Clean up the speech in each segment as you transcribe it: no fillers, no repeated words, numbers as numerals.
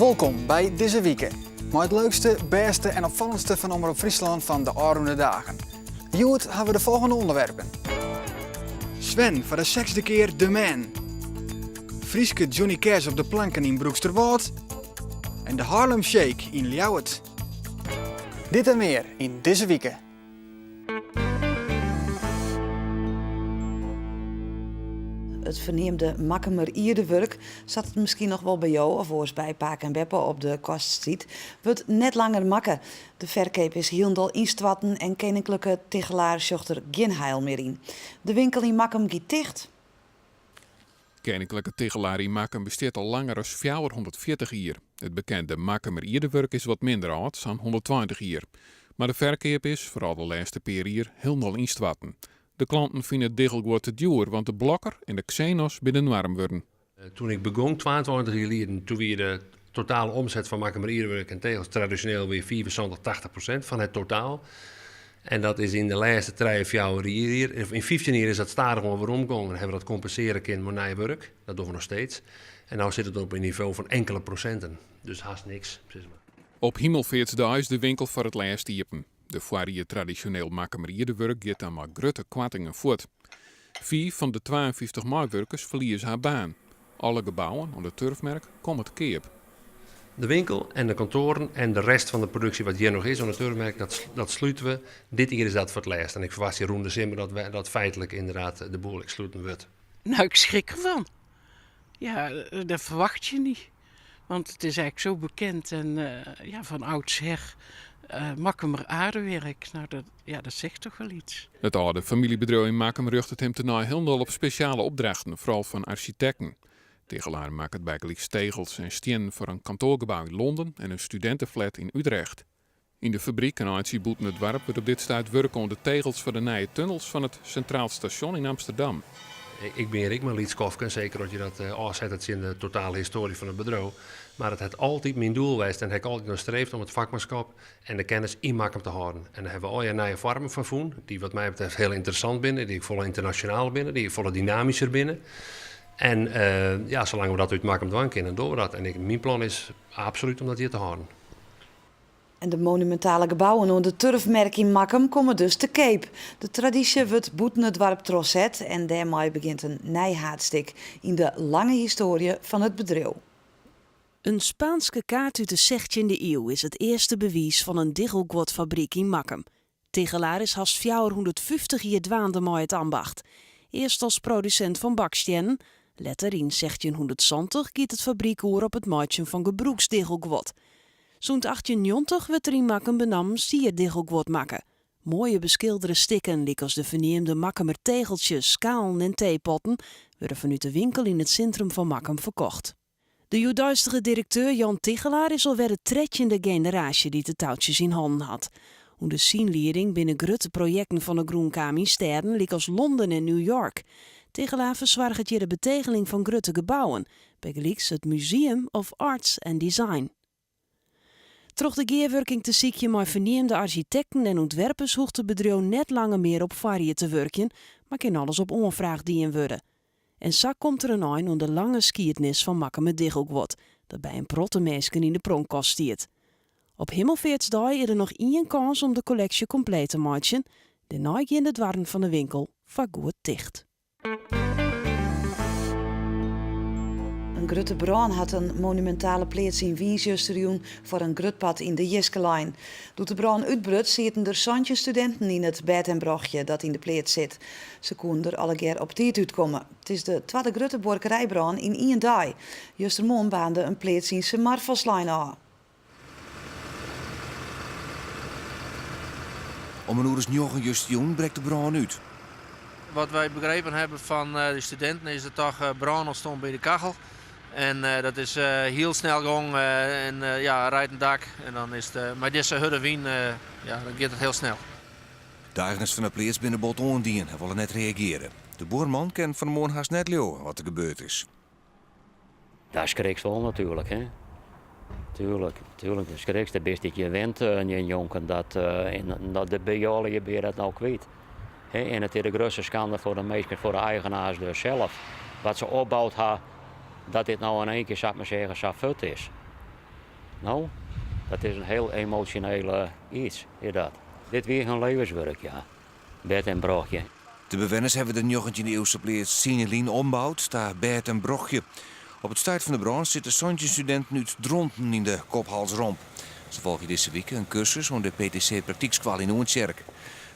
Wolkom by Dizze Wike, mei it leukste, bêste en opfallendste fan Omrop Fryslân fan de ôfrûne dagen. Hjoed hawwe we de folgjende ûnderwerpen. Sven foar de sechsde kear de man. Fryske Johnny Cash op de planken yn Broeksterwâld. En de Harlem Shake yn Ljouwert. Dit en mear yn Dizze Wike. It ferneamde Makkumer ierdewurk, sa't it miskien noch wol by jo of oars by pake en beppe op de kast stiet, wurdt net langer makke. De ferkeap is hielendal ynstoarten en Keninklike Tichelaar sjocht der gjin heil mear yn. De winkel yn Makkum giet ticht. Keninklike Tichelaar yn Makkum bestiet al langer as 440 jier. It bekende Makkumer ierdewurk is wat minder âld, sa'n 120 jier. Mar de ferkeap is, foaral de lêste pear jier, hielendal ynstoarten. De klanten fine it diggelguod te djoer, want de Blokker en de Xenos binne de noarm wurden. Toen ik begûn, 22 jier leden, toen wie de totale omset fan Makkumer Ierdewurk en Tegels tradisjoneel wie 75, 80% fan it totaal. En dat is yn de lêste trije, fjouwer jier, yn 15 jier is dat stadichoan weromgongen en hawwe we dat kompensearje kinnen mei nij wurk. Dat dogge we noch steeds. En no sit it op in nivo fan inkele prosinten, dus hast niks, sis mar. Op Himelfeartsdei is de winkel foar it lêst iepen. De foarried tradisjoneel Makkumer ierdewurk giet dan mei grutte koartingen fuort. Fiif fan de 52 meiwurkers ferlieze har baan. Alle gebouwen oan de Turfmerk komme te keap. De winkel en de kantoaren en de rest fan de produksje wat hjir noch is oan de Turfmerk, dat, dat slute we. Dit jier is dat foar it lêst. En ik ferwachtsje rûn de simmer dat, we, dat feitlik ynderdaad de boel ek sluten wurdt. Nou, ik schrik ervan. Ja, dat verwacht je niet. Want het is eigenlijk zo bekend en uh, ja, van oudsher uh, Makkumer aardewerk. Nou, dat, ja, dat zegt toch wel iets. It âlde famyljebedriuw yn Makkum rjochtet him tenei hielendal op spesjale opdrachten, foaral fan arsjitekten. Tichelaar makket bygelyks tegels en stiennen foar in kantoargebou yn Londen en in studinteflat yn Utrecht. Yn de fabryk in eintsje bûten it doarp wurdt op dit stuit wurke oan de tegels foar de nije tunnels fan it Sintraal Stasjon yn Amsterdam. Ik bin hjir ek mar in lyts skoftke, seker as je dat ôfsette tsjin de totale histoarje fan it bedriuw. Mar it hat altyd myn doel west en ha ik altyd nei streefd om it fakmanskip en de kennis yn Makkum te hâlden. En dêr hawwe we allegear nije foarmen foar fûn, dy't wat my betreft hiel ynteressant binne, dy't ek folle ynternasjonaler binne, dy't ek folle dynamysjer binne. En ja, salang't we dat út Makkum dwaan kinne, dogge we dat. En ik, myn plan is absolút om dat hjir te hâlden. En de monumintale gebouwen oan de Turfmerk yn Makkum komme dus te keap. De tradysje wurdt bûten it doarp trochset en dêrmei begjint in nij haadstik yn de lange histoarje fan it bedriuw. In Spaanske kaart út de sechtjinde iuw is it earste bewiis fan in diggelguodfabryk yn Makkum. Tichelaar is hast 450 jier dwaande mei it ambacht. Earst as produsint fan bakstiennen, letter yn 1670 giet it fabryk oer op it meitsjen fan gebrûksdiggelguod. Sûnt 1890 wurdt der yn Makkum benammen sierdiggelguod makke. Moaie beskildere stikken lykas de ferneamde Makkumer tegeltsjes, skalen en teepotten wurde fanút de winkel yn it sintrum fan Makkum ferkocht. De hjoeddeistige direkteur Jan Tichelaar is alwer de trettjinde generaasje dy't de toutsjes yn hannen hat. Under syn lieding binne grutte projekten fan 'e grûn kaam yn stêden lykas Londen en New York. Tichelaar fersoarget hjir de betegeling fan grutte gebouwen, bygelyks it Museum of Arts and Design. Troch de gearwurking te sykjen mei ferneamde arsjitekten en ûntwerpers hoecht it bedriuw net langer mear op foarried te wurkjen, mar kin alles op oanfraach dien wurde. En sa komt der in ein oan de lange skiednis fan Makkumer diggelguod, dat by in protte minsken yn de pronkkast stiet. Op Himmelfeartsdei is der noch ien kâns om de kolleksje kompleet te meitsjen, dêrnei gean de doarren fan de winkel foargoed ticht. In grutte brân hat in monumintale pleats yn Wyns justerjûn foar in grut part yn de jiske lein. Doe't de brân útbruts sieten der 17 studinten yn it bêd en brochje dat yn de pleats sit. Se koenen der allegear op tiid útkomme. It is de twadde grutte buorkerijbrân yn ien dei. Justermoarn baarnde in pleats yn Simar folslein ôf. Om in oer as njoggen justerjûn brekt de brân út. Wat wij begrepen hebben van eh, de studenten is er toch eh, brân ûntstien by de kachel. En eh, dat is hiel snel gong en ja, reiten dak. En dan is it, mei dizze hurde wyn, ja, dan giet it hiel snel. De eigeners fan de pleats binne bot oandien en wolle net reagearje. De buorman kin fan 'e moarn hast net leauwe wat der gebeurd is. Daar skrikst wol natuerlik, hè. Tuurlijk, tuurlijk, dan skrikst. Dan bist dit je wend njonken dat, en dat ben je allegear ben je dat nou kwyt. Hè, en it is de grutste skande foar de minsken, foar de eigenaars dus sels. Wat se opboud ha, dat dit nou in één kear, sa ik mar sizze, sa fuort is. No, dat is in hiel emosjonele iets, is dat. Dit wie hun levenswurk, ja. Bêd en brochje. De bewenners hawwe de njoggentjinde-iuwse pleats tsien jier lyn omboud ta bêd en brochje. Op it stuit fan de brân sitte 17 studinten út Dronten yn de kop-hals-romp. Se folgje dizze wike in kursus oan de PTC Praktykskoalle yn Oentsjerk.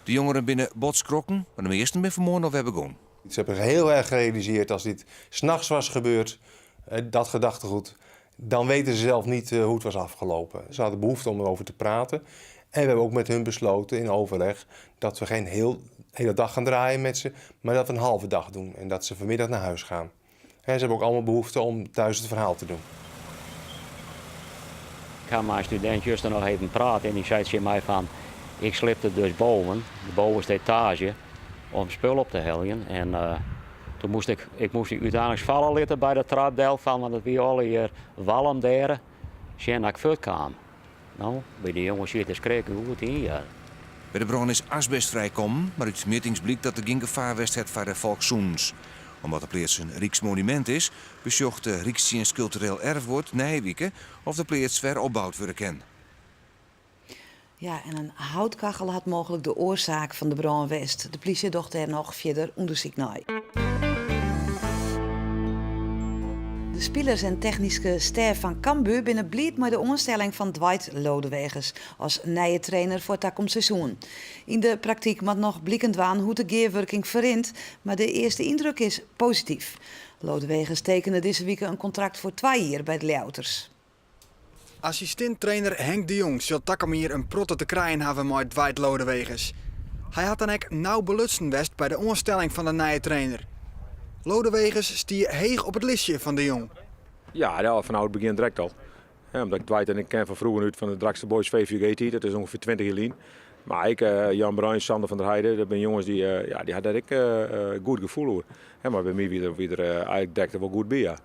De jongeren binne bot skrokken, mar de measten binne fan 'e moarn alwer begûn. Ze hebben heel erg gerealiseerd als dit 's nachts was gebeurd, dat gedachtegoed, dan weten ze zelf niet hoe het was afgelopen. Ze hadden behoefte om erover te praten. En we hebben ook met hun besloten in overleg dat we geen heel, hele dag gaan draaien met ze, maar dat we een halve dag doen en dat ze vanmiddag naar huis gaan. En ze hebben ook allemaal behoefte om thuis het verhaal te doen. Ik ha mei in studint juster noch even praat en dy sei tsjin my fan, ik slipte dus boven, de bovenste etaazje, om spul op te heljen en toen moast ik, ik moast my úteinlik falle litte by de trap del fan, want it wie allegear walm dêr, sjen dat ik fuort kaam. No, by de jonges siet de skrik goed yn, ja. By de brân is asbest frijkommen, mar út mjittings blykt dat der gjin gefaar west hat foar de folkssûnens. Omdat de pleats in ryksmonumint is, besjocht de Rykstsjinst Kultureel Erfguod nije wike oft de pleats wer opboud wurde kin. Ja, en in houtkachel hat mooglik de oarsaak fan de brân west. De plysje docht dêr noch fierder ûndersyk nei. De spilers en technyske stêf fan Cambuur binne bliid mei de oanstelling fan Dwight Lodeweges as nije trainer foar takom seizoen. Yn de praktyk moat noch bliken dwaan hoe't de gearwurking ferrint, mar de earste yndruk is posityf. Lodeweges tekene dizze wike in kontrakt foar twa jier by de Ljouwerters. Assistint-trainer Henk de Jong sil takom jier in protte te krijen hawwe mei Dwight Lodeweges. Hy hat dan ek nau belutsen west by de oanstelling fan de nije trainer. Lodeweges stie heech op it listje fan De Jong. Ja, ja, fanôf it begjin direkt al. Omdat ik Dwight en ik ken fan froeger út fan de Drachtster Boys VVG-tiid, dat is ûngefear 20 jier lyn. Mar ek Jan Bruins, Sander van der Heide, dat binne jonges dy, ja, dy ha dêr ek goed gefoel oer. Mar by my wie der, wie der eigentlik direkt der wol goed by, ja.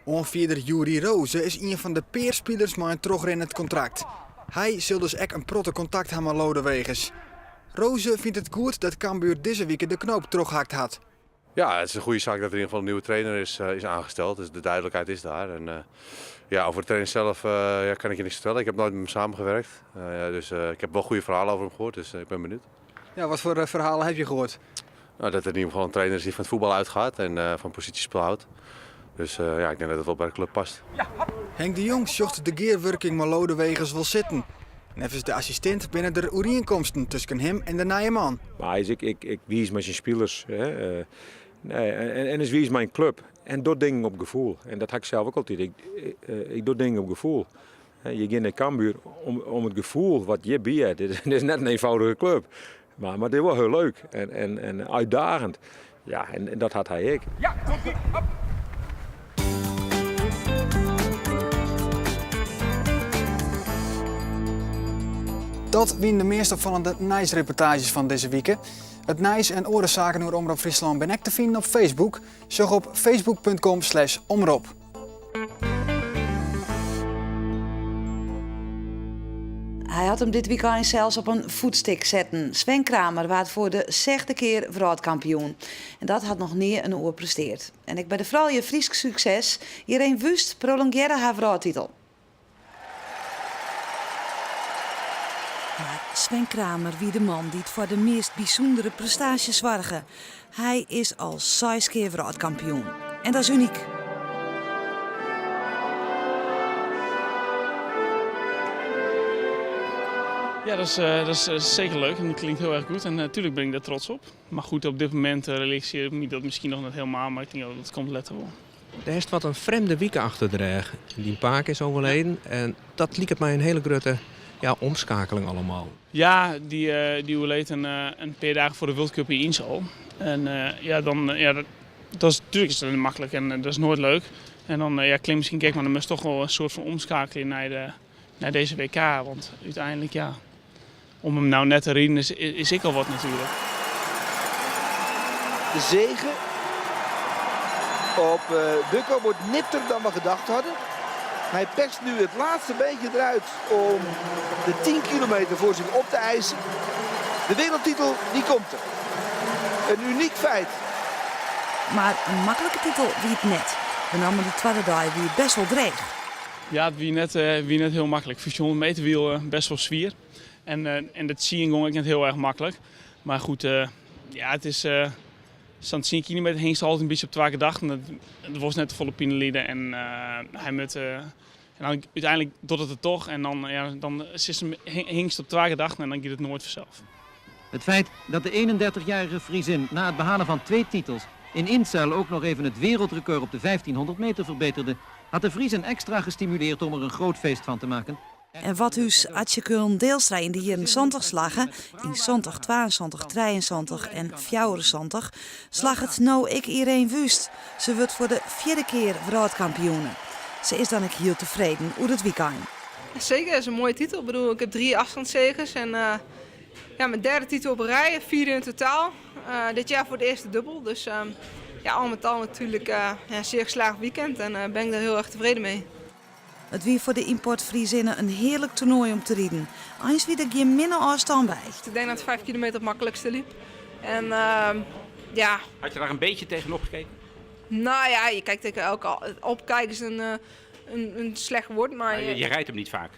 Oanfierder Yuri Rose is ien fan de pear spilers mei in trochrinnend kontrakt. Hy sil dus ek in protte kontakt ha mei Lodeweges. Rose fynt it goed dat Cambuur dizze wike de knoop trochhakt hat. Ja, het is een goede zaak dat er in ieder geval een nieuwe trainer is, is aangesteld. Dus de duidelijkheid is daar. En, ja, over de trainer zelf ja, kan ik je niks vertellen. Ik heb nooit met hem samengewerkt. Dus ik heb wel goede verhalen over hem gehoord, dus ik ben benieuwd. Ja, wat voor verhalen heb je gehoord? Nou, dat het in ieder geval een trainer is die van het voetbal uitgaat en van positiespel houdt. Dus ja, ik denk dat het wel bij de club past. Henk de Jong sjocht de gearwurking mei Lodeweges wol sitten. Neffens de assistint binne der oerienkomsten tusken him en de nije man. Mar hy is ek, ek, ek wiis mei syn spilers. Hè. Nee, en, en is wiis mei in klup. En docht dingen op gefoel. En dat ha ik sels ek altyd. Ik, ik doch dingen op gefoel. Je gean nei Cambuur om, om it gefoel wat hjirby heart. Dit is, dit is net in eenvoudige klup. Mar, mar it is wol hiel leuk en, en, en uitdagend. Ja, en, en dat hat hy ek. Ja, komt ie. Hop. Dat wiene de meast opfallende nijsreportaazjes fan dizze wike. It nijs en oare saken oer Omrop Fryslân binne ek te finen op Facebook. Sjoch op facebook.com/omrop. Hy hat him dit wykein sels op in voetstik setten. Sven Kramer waard foar de sechde kear wrâldkampioen. En dat hat noch nea in oar presteard. En ek by de froulju Frysk sukses. Ireen Wüst prolongearre har wrâldtitel. Mar Sven Kramer wie de man dy't foar de meast bysûndere prestaasje soarge. Hy is al seis kear wrâldkampioen. En dat is unyk. Ja, dat is, dat is zeker leuk en dat klinkt heel erg goed. En natuurlijk ben ik daar trots op. Maar goed, op dit moment realiseer ik me dat misschien nog niet helemaal, maar ik denk dat dat komt later wel. Der hast wat in frjemde wike achter de rêch. Dyn pake is overleden en dat liket my in hiele grutte ja, omskeakeling allegear. Ja, dy, dy oerleed in, in pear dagen foar de World Cup yn Insel. En ja, dan, ja, dat, dat is, natuerlik is dat net maklik en dat is noait leuk. En dan ja, klinkt miskien gek, mar dan moatst dochs wol in soart fan omskeakelje nei, de, nei dizze WK. Want úteinlik, ja, om him no net te riden is, is ek al wat natuerlik. De zege op Bukko wordt nipter dan we gedacht hadden. Hij perst nu het laatste beetje eruit om de 10 kilometer voor zich op te eisen. De wereldtitel die komt er. Een uniek feit. Mar in maklike titel wie it net. Benammen de twadde dei wie bêst wol dreech. Ja, it wie net, wie net hiel maklik. 1500 meter wie best wol swier. En, en de tsien gong ek net hiel erch maklik. Mar goed, ja, it is sa'n tsien kilometer hingst altyd in bytsje op twa gedachten. Dat wolst net te folle pine lide en hy moat en dan úteinlik docht it it toch en dan, ja, dan sitst hingst op twa gedachten en dan giet it noait fansels. Het feit dat de 31-jarige Friesin na het behalen van twee titels in Inzell ook nog even het wereldrecord op de 1500 meter verbeterde, had de Friezen extra gestimuleerd om er een groot feest van te maken. En wat ús Atsje Keulen-Deelstra yn de jierren 70 slagge, yn 70, 72, 73 en 74, slagget no ek Ireen Wüst. Se wurdt foar de fjirde kear wrâldkampioene. Se is dan ek hiel tefreden oer it wykein. Zeker, dat is een mooie titel. Ik bedoel, ik heb drie afstandszeges en uh, ja, mijn derde titel op rij, vierde in totaal. Uh, dit jaar voor het eerste dubbel. Dus uh, ja, al met al natuurlijk uh, ja, een zeer geslaagd weekend en uh, ben ik daar heel erg tevreden mee. It wie foar de ymport-Friezinne in hearlik toernoai om te riden. Eins wie der gjin minne ôfstân by. Ik denk dat 5 kilometer het makkelijkste liep. En uh, ja. Had je daar een beetje tegenop gekeken? Nou ja, je kijkt tegen elke opkijken is een, een, een slecht woord, maar... je, je rijdt hem niet vaak.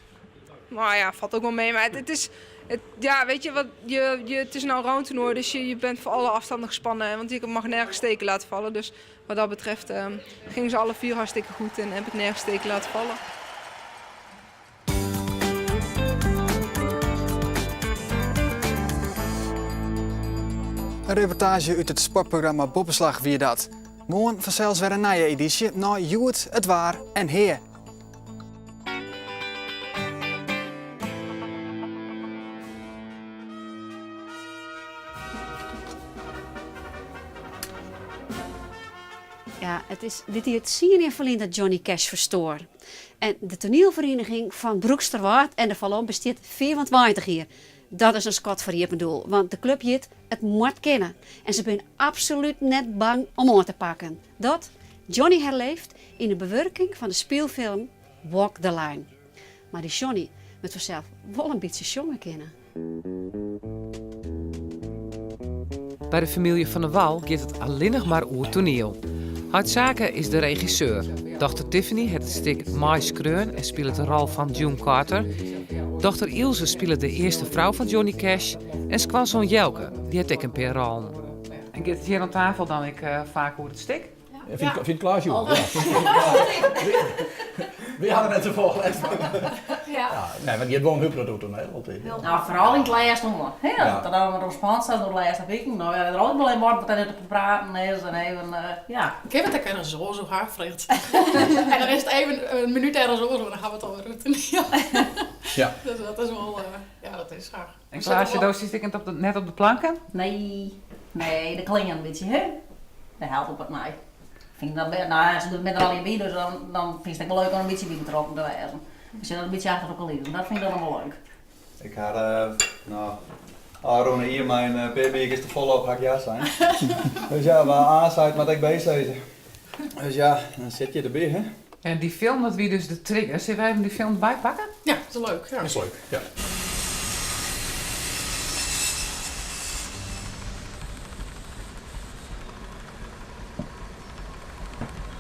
Nou ja, valt ook wel mee. Maar het, het is, het, ja, weet je wat, je, je, het is een allround toernooi, dus je, je bent voor alle afstanden gespannen. Want je mag nergens steken laten vallen. Dus wat dat betreft uh, gingen ze alle vier hartstikke goed en heb ik nergens steken laten vallen. In reportaazje út it sportprogramma Boppeslach wie dat. Moarn fansels wer in nije edysje nei Hjoed, It Waar en Hea. Ja, it is dit jier tsien jier ferlyn dat Johnny Cash ferstoar. En de toanielferiening fan Broeksterwâld en de Falom bestiet 25 jier. Dat is in skot foar iepen doel, want de klup hjit It Moat Kinne en se binne absolút net bang om oan te pakken. Dat Johnny herleeft yn de bewurking fan de spylfilm Walk the Line. Mar dy Johnny moat fansels wol in bytsje sjonge kinne. By de famylje Van der Wal giet it allinnich mar oer toaniel. Heit Sake is de regisseur. Dochter Tiffany hat it stik mei skreaun en spilet de rol fan June Carter. Dochter Ilse spilet de earste frou fan Johnny Cash. En skoansoan Jelke, dy hat ek in pear rollen. En giet it hjir oan tafel dan ek faak oer it stik? Ja. Fynt Klaas joe. Wy hawwe der net safolle lêst fan. Ja. Nee, want je woont heel groot toneel altyd. Nou, foaral yn it lêste oan. Hè, as it dan wat spannend staat oer de lêste wiken, nou ja, der altyd wol even wat net te praten is en even, ja. Kinne we it ek ergens oars oer ha, freget se. En dan is it even in minút ergens oars oer, dan ha we it alwer oer toaniel. Ja. Dus dat is wol, ja, dat is sa. En Klaasje, do sitst ek net op de planken? Nee, nee, de klean in bytsje, hè. Dêr helpt ek wat mei. Fyn ik dan, nou ja, se binne der allegear by, dus dan, dan fynst it ek wol leuk om in bytsje by betrokken te wêzen. Je sitte in bytsje achter de coulissen, dat fyn ik dan noch wol leuk. Ik ha, no, ôfrûne jier mei in pear wike te folle op ha ik ja sein. Dus ja, wa A seit moat ek B sizze. Dus ja, dan sit je derby, hè. En dy film, dat wie dus de trigger. Sille we even dy film derby pakke? Ja, dat is leuk. Ja. Dat is leuk, ja.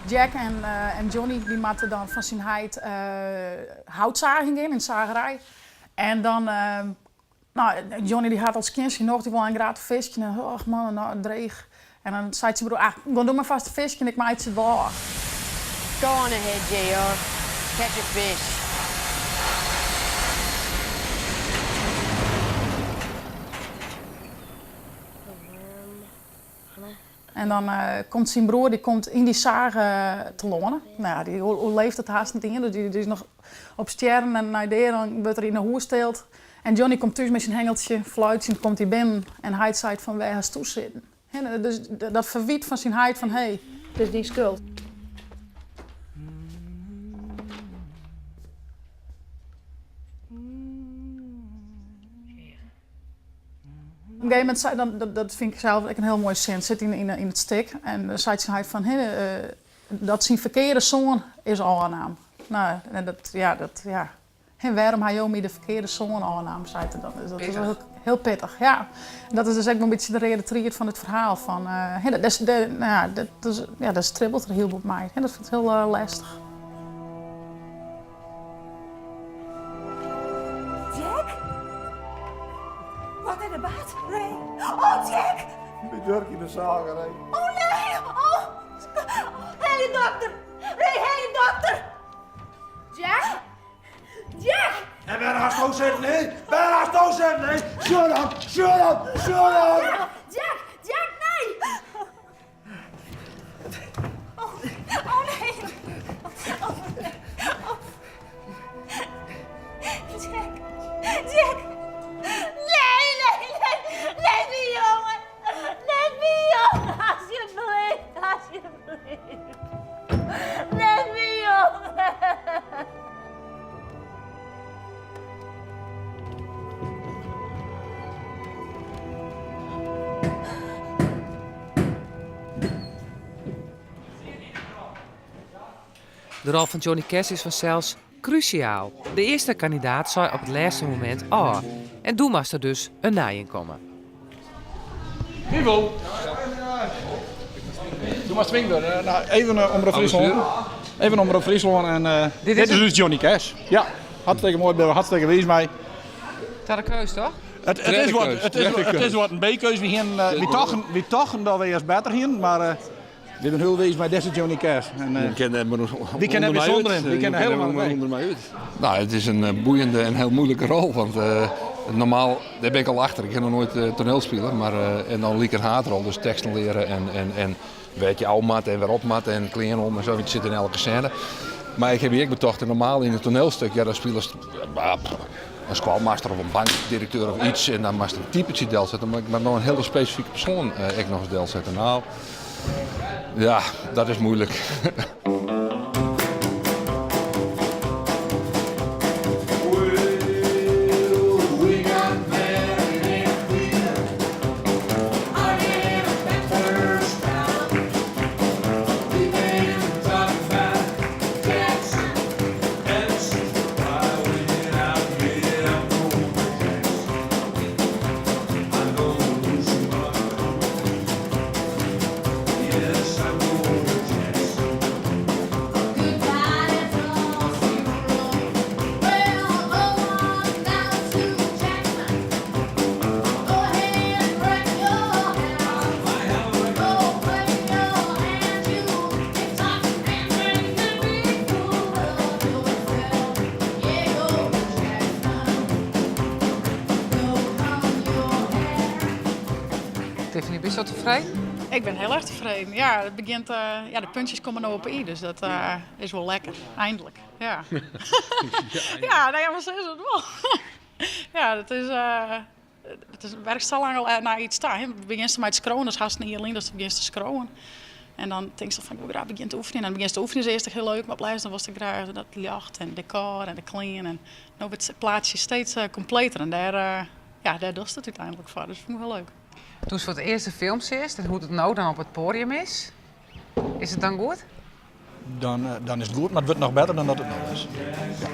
Jack en, uh, en Johnny dy moatte dan fan syn heit uh, houtzagen gean yn de sagerij. En dan, uh, nou, Johnny dy hat al skjin syn nocht, dy wol ein graach fiskje. En och man, nou, dreech. En dan seit syn broer, ah, gean do mar fêst fiskjen, ik meitsje it wol ôf. Go on ahead, JR. Catch a fish. En dan komt syn broer dy komt yn dy sage telâne. No ja, dy oerleeft it hast net ien, dus dy is noch op stjerren en nei dea dan wurdt er yn 'e hûs tild. En Johnny komt thús mei syn hengeltsje, fluitsjend komt hy binnen en heit seit fan wêr hasto sitten? Dus dat ferwyt fan syn heit fan hé. It is dyn skuld. Op in gegeven momint sei, dan, dat fyn ik sels ek in hiel moaie sin, sit yn, yn, yn it stik. En dan seit syn heit fan, hé, dat syn ferkearde soan is ôfnaam. No, en dat, ja, dat, ja. Hè, wêrom ha jo my de ferkearde soan ôfnaam, seit er dan. Dus dat is wel hiel, hiel pittich, ja. En dat is dus ek wol in bytsje de reade tried fan it ferhaal. Fan, hè, dat is, de, no ja, dat is, ja, dat stribbelt der hiel bot mei. Hè, dat fynt er hiel lêstich. Wat is der bard, Ray? Oh, Jack! By Durk yn de sage, Ray. Oh nee! Oh! Helje dokter! Ray, helje dokter! Jack? Jack! En wêr hasto sitten, hè? Wêr hasto sitten, hè? Shut up! Shut up! Shut up! Jack! Jack, nee! Oh, oh nee! Oh, nee. Oh. Jack! Jack! Nee, nee, nee! Lit my, jonge! Lit my, jonge! Asjebleaft, asjebleaft! Lit my, jonge! De rol fan Johnny Cash is fansels krúsjaal. De earste kandidaat sei op it lêste momint ôf en doe moast der dus in nijen komme. Ivo. Doe moatst twingt wurde. Nou, even eh, Omrop Fryslân. Even Omrop Fryslân en eh, dit, is, dus Johnny Cash. Ja, hartstikke moai, binne we hartstikke wiis mei. Ta de keus, toch? It, it, is wat, it, is, it is wat in B-keus. Wy, hienen, eh, wy tochten dat we earst better hienen, mar uh, wy binne hiel wiis mei dizze Johnny Cash. En, uh, wy kinne net mear sûnder him. Wy kinne helemaal net ûnder my út. Nou, it is in boeiende en hiel muoilike rol, want normaal, dêr bin ik al achter, ik ha noch noait toanielspile, mar en dan lyk in haadrol, dus teksten leare en, en, en wêr't je ôf moatte en wer op moatte en klean om en sa, want je sitte yn elke sêne. Mar ik ha my ek betocht, normaal yn in toanielstik, ja, dan spilest in skoalmaster of in bankdirekteur of iets en dan moatst in typetsje delsette, mar ik moat no in hiele spesifike persoan ek noch ris delsette. Nou, ja, dat is muoilik. Tiffany, bist al tefreden? Ik bin hiel erch tefreden. Ja, it begjint, ja, de puntsjes komme no op 'e i, dus dat is wol lekker. Eindelijk. Ja. Ja, nee, mar sa is it wol. Ja, dat is, it is, werkst sa lang al nei iets ta. Begjinst mei it skriuwen, dat is hast in jier lyn datst begjinst te skriuwen. En dan tinkst al fan ik wol graach begjinne te oefenjen. En dan begjinst te oefenjen is earst ek hiel leuk, mar op 't lêst dan wolst ek graach dat ljocht en dekor en de klean. En no wurdt it plaatsje steeds kompleter en dêr, ja, dêr dochst it úteinlik foar. Dus dat fyn ik wol leuk. Doe'tst foar it earst de film seachst en hoe't it no dan op it poadium is, is it dan goed? Dan, dan is it goed, mar it wurdt noch better dan dat it no is. Ja.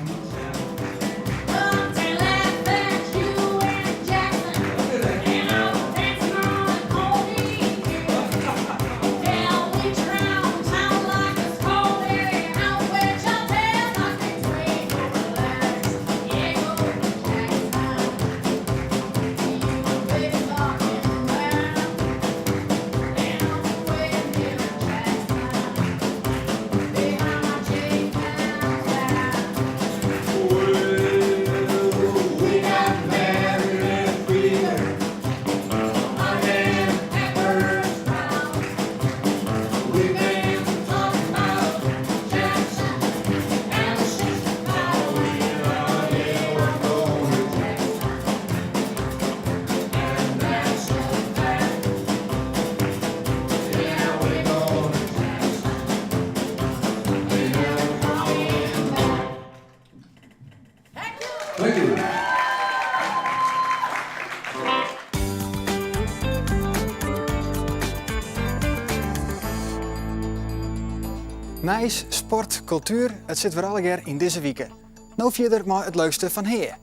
Nijs, sport, kultuer, it sit wer allegear yn dizze wike. No fierder mei it leukste fan Hea!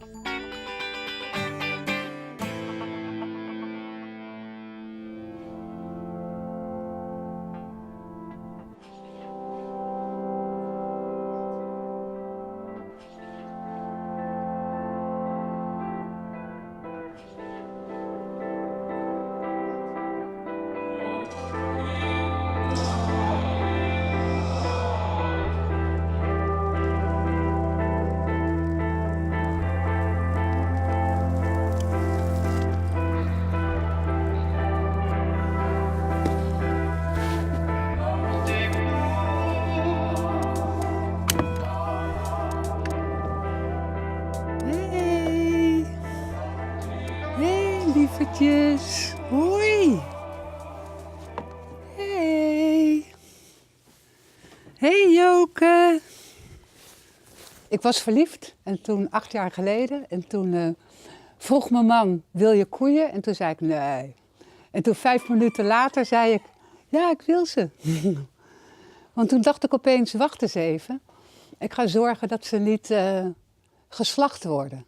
lievertjes. Hoi. Hey. Hey Joke. Ik was verliefd en toen 8 jaar geleden. En toen vroeg mijn man, wil je koeien? En toen zei ik nee. En toen 5 minuten later zei ik, ja, ik wil ze. Want toen dacht ik opeens, wacht eens even. Ik ga zorgen dat ze niet geslacht worden.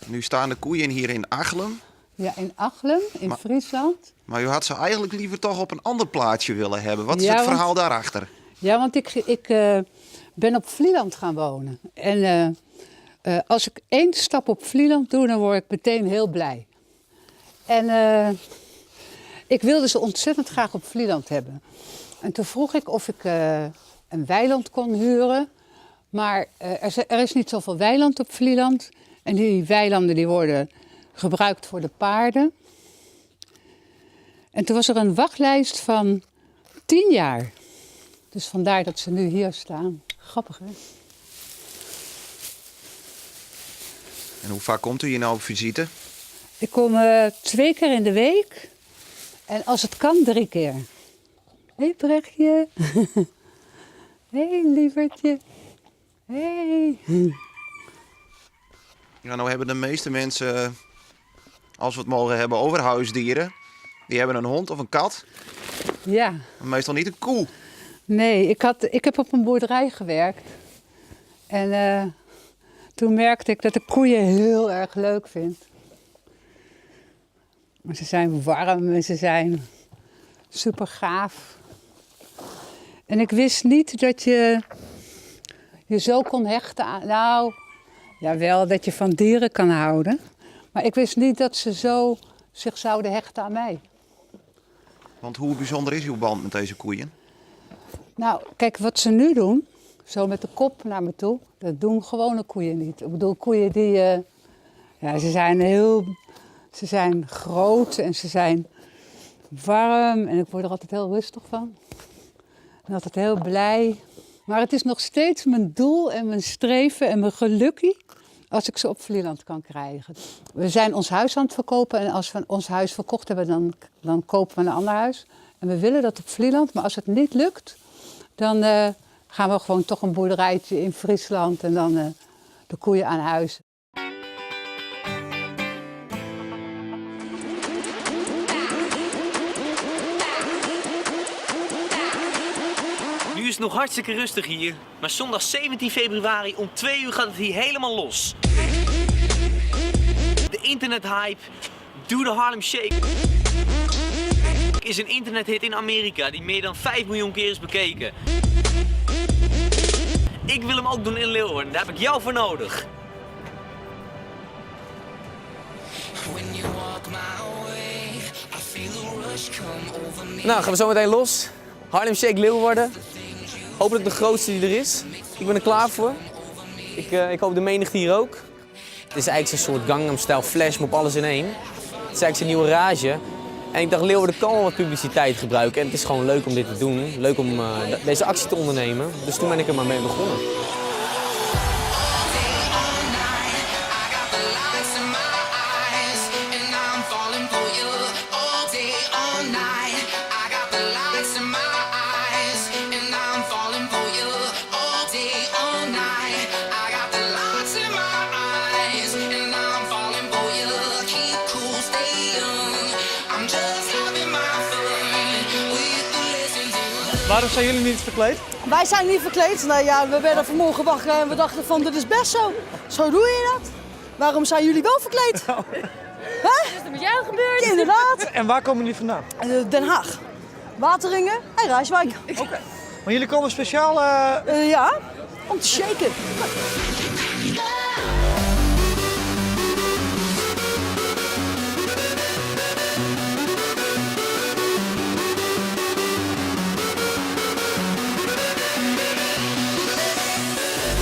Nu staan de koeien hier in Achlum. Ja, in Achlum, in Friesland. Maar u had ze eigenlijk liever toch op een ander plaatsje willen hebben. Wat is Ja, het want verhaal daarachter? Ja, want ik ben op Vlieland gaan wonen. En als ik 1 stap op Vlieland doe, dan word ik meteen heel blij. En ik wilde ze ontzettend graag op Vlieland hebben. En toen vroeg ik of ik een weiland kon huren. Maar er is niet zoveel weiland op Vlieland. En die weilanden die worden gebruikt voor de paarden. En toen was er een wachtlijst van 10 jaar. Dus vandaar dat ze nu hier staan. Grappig, hè? En hoe vaak komt u hier nou op visite? Ik kom 2 keer in de week. En als het kan, 3 keer. Hé, hey, Brechtje. Hé, hey, lievertje. Hey. Ja, nou hebben de meeste mensen, als we het mogen hebben over huisdieren, die hebben een hond of een kat. Ja. Maar meestal niet een koe. Nee, ik heb op een boerderij gewerkt. En toen merkte ik dat ik koeien heel erg leuk vind. Maar ze zijn warm en ze zijn super gaaf. En ik wist niet dat je je zo kon hechten aan... Nou, jawel, dat je van dieren kan houden. Maar ik wist niet dat ze zo zich zouden hechten aan mij. Want hoe bijzonder is uw band met deze koeien? Wat ze nu doen, zo met de kop naar me toe, dat doen gewone koeien niet. Ik bedoel, koeien die ja, ze zijn heel, ze zijn groot en ze zijn warm en ik word er altijd heel rustig van. En altijd heel blij. Maar het is nog steeds mijn doel en mijn streven en mijn gelukkie als ik ze op Vlieland kan krijgen. We zijn ons huis aan het verkopen en als we ons huis verkocht hebben, dan kopen we een ander huis. En we willen dat op Vlieland, maar als het niet lukt, dan gaan we gewoon toch een boerderijtje in Friesland en dan de koeien aan huis. Nu is het nog hartstikke rustig hier, maar zondag 17 februari om 2 uur gaat het hier helemaal los. De internethype, Do the Harlem Shake, is een internethit in Amerika die meer dan 5 miljoen keer is bekeken. Ik wil hem ook doen in Leeuwarden, daar heb ik jou voor nodig. Gaan we zo meteen los. Harlem Shake Leeuwarden. Hopelijk de grootste die er is. Ik ben er klaar voor. Ik hoop de menigte hier ook. Het is eigenlijk zo'n soort Gangnam Style flashmob, alles in één. Het is eigenlijk zijn nieuwe rage. En ik dacht, Leeuwarden kan wel wat publiciteit gebruiken. En het is gewoon leuk om dit te doen. Leuk om deze actie te ondernemen. Dus toen ben ik er maar mee begonnen. Waarom zijn jullie niet verkleed? Wij zijn niet verkleed. We werden vanmorgen wakker en we dachten van dit is best zo. Zo doe je dat. Waarom zijn jullie wel verkleed? Hè? Wat is er met jou gebeurd? Inderdaad. En waar komen jullie vandaan? Den Haag. Wateringen en Rijswijk. Oké. Maar jullie komen speciaal Ja, om te shaken.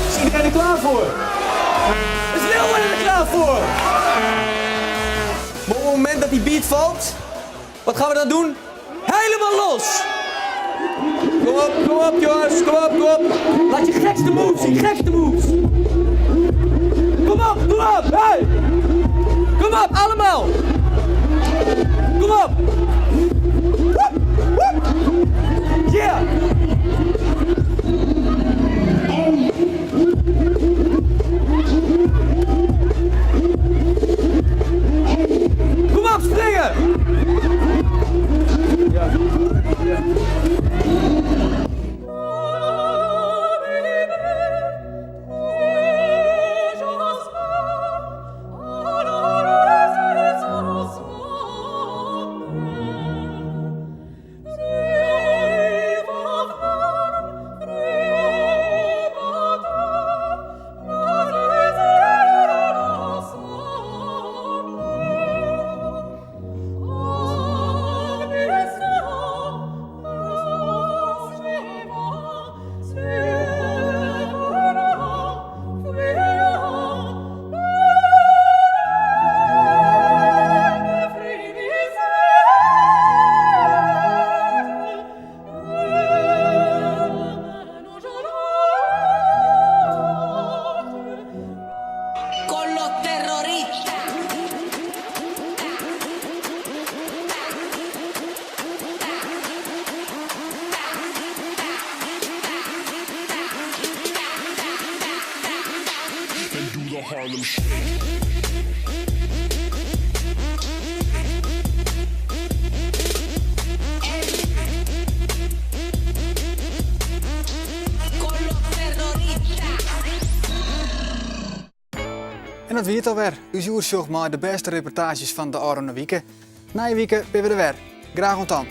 Is iedereen er klaar voor? Is Leeuwarden er klaar voor? Maar op het moment dat die beat valt, wat gaan we dan doen? Helemaal los! Kom op, kom op jongens, kom op, kom op! Laat je gekste moves zien, gekste moves! Kom op, kom op, hey! Kom op, allemaal! Harlem Shake. En dat wie it alwer. Us oersjoch mei de bêste reportaazjes fan de ôfrûne wike. Nije wike binne we der wer. Graach oant dan.